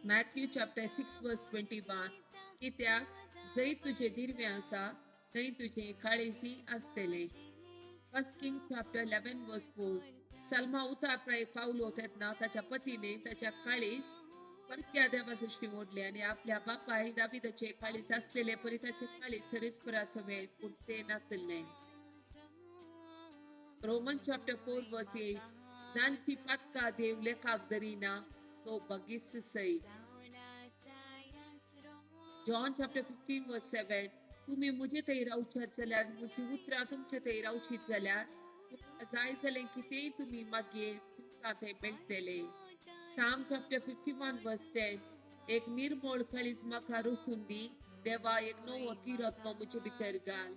Matthew chapter 6 verse 21. कित्याक जंय तुजें दिर्वें आसा थंय तुजें काळीजय आसतलें. First King chapter 11 verse 4. Salma उतार प्रायेक पावलो तेन्ना ताच्या पतीने ताच्या काळीज परक्या देवा ओडले आनी आपल्या बापाय दाविदाचे काळीज आसलेले परी ताचे काळीज सरेस्परा सवें, पूण तें नासलें. Roman chapter 4 verse 8. जांची पातकां देव लेखाक धरिना तो बगीस सय. John chapter 15 verse 7. तुमी म्हजे थंय रावशात जाल्यार, म्हजी उतरां तुमचे थंय रावशीत जाल्यार, तुमकां जाय जालें कितेंय तुमी मागीर तुमकां तें मेळटलें. Psalm chapter 51 verse 10. एक निर्मळ काळीज म्हाका रचून दी देवा, एक नवो थिरत्व म्हजे भितर घाल.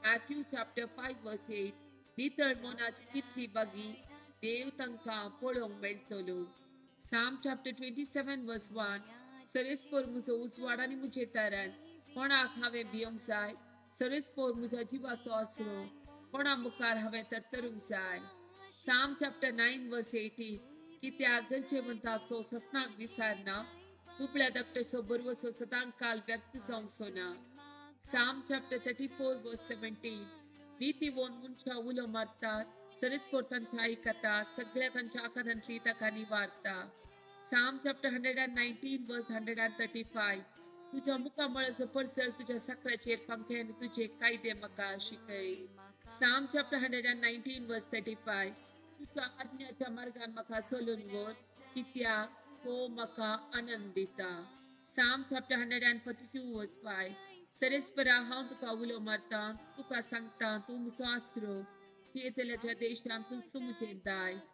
Matthew chapter 5 verse 8. नितळ मनाची कितली बागी, देव तांकां पळोवंक मेळटलो. Psalm chapter 27 verse 1. सरेस्पोर म्हजो उजवाड आनी म्हजें तारण, कोणाक हांवें भियोंक जाय? सरेस्पोर म्हज्या जिवाचो आसरो, कोणा मुखार हांवें तरतरूंक जाय? Psalm chapter 9 verse 18. कित्याक गरजे म्हणटा तो ससनाक विसारना, दुबळ्या धाकट्याचो बरवसो सदांच काल व्यर्थ जावचो ना. Psalm chapter 34 verse 17. नितीवोन मनशां उलो मारतात, सरेस्पोर तांच्या आयकता, सगळ्या तांच्या आकारांतली ताका निवारता. Psalm chapter 119 verse 135. तुझ्या मुखामळाचो परसर तुझ्या साकराचेर फांके आनी तुजे कायदे म्हाका शिकय. Psalm chapter 119 verse 35. तुझ्या आज्ञाच्या मार्गान म्हाका चलून व्हर, कित्याक तो म्हाका आनंद दिता. Psalm chapter 142 verse 5. सरेस्परा हांव तुका उलो मारता, तुका सांगता तूं म्हजो आसरो, जियेतल्याच्या देशांत तूं म्हजें दायज.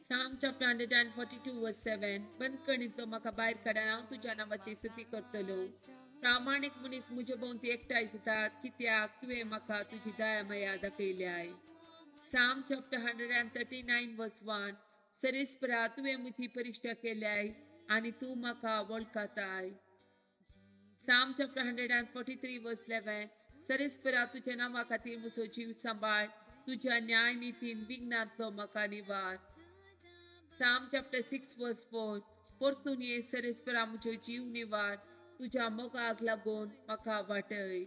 Psalm chapter 142 verse 7. बंदखणींतलो म्हाका भायर काड, हांव तुज्या नांवाची स्तुती करतलो. प्रामाणीक मनीस म्हजे भोंवती एकठांय जातात, कित्याक तुवें म्हाका तुजी दया माया दाखयल्याय. Psalm chapter 139 verse 1. सरेस्परा तुवें म्हजी परिक्षा केल्याय आनी तूं म्हाका वळखताय. Psalm chapter 143 verse 11. सरेस्परा तुज्या नांवा खातीर म्हजो जीव सांबाळ, तुज्या न्याय नितीन विघ्नांतलो म्हाका निवार. Psalm chapter 6 verse 4. परतून ये सरेस्परा म्हजो जीव निवार, तुज्या मोगाक लागून म्हाका वाटय.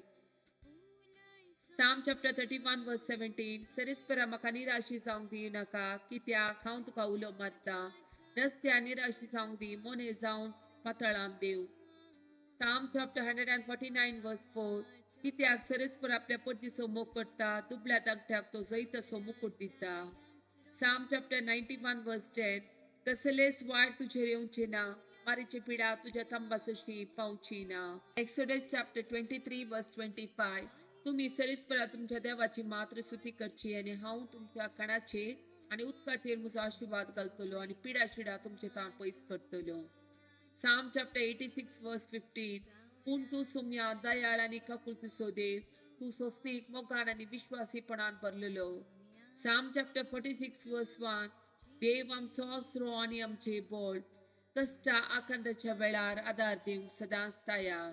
Psalm chapter 31 verse 17. सरेस्परा म्हाका निराशी जावंक दी नाका, कित्याक हांव तुका उलो मारता. नसत्या निराशी जावंक दी, मोने जावन पातळांत देव. Psalm chapter 149 verse 4. कित्याक सरेस्पर आपल्या परतीचो मोग करता, दुबळ्या धाकट्याक तो जैताचो मुकूट दिता. Psalm chapter 91 verse 10. कसलेच वायट तुजेर येवचें ना, मारीची पिडा तुज्या तंबासशी पावची ना. Exodus chapter 23 verse 25. तुमी सरेस्परा तुमच्या देवाची मात्र स्तुती करची आनी हांव तुमच्या खाणाचेर आनी उदकाचेर म्हजो आशिर्वाद घालतलो आनी पिडा शिडा तुमचे ताण पयस करतलो. Psalm chapter 86 verse 15. पूण तूं सुम्या दयाळ आनी काकुळतीचो देव, तूं सोंसणीक मोगान आनी विश्वासीपणान भरलेलो. Psalm chapter 46 verse 1. देव आमचो आसरो आनी आमचें बळ, कश्टा आकांताच्या वेळार आदार दिवंक सदांच तयार.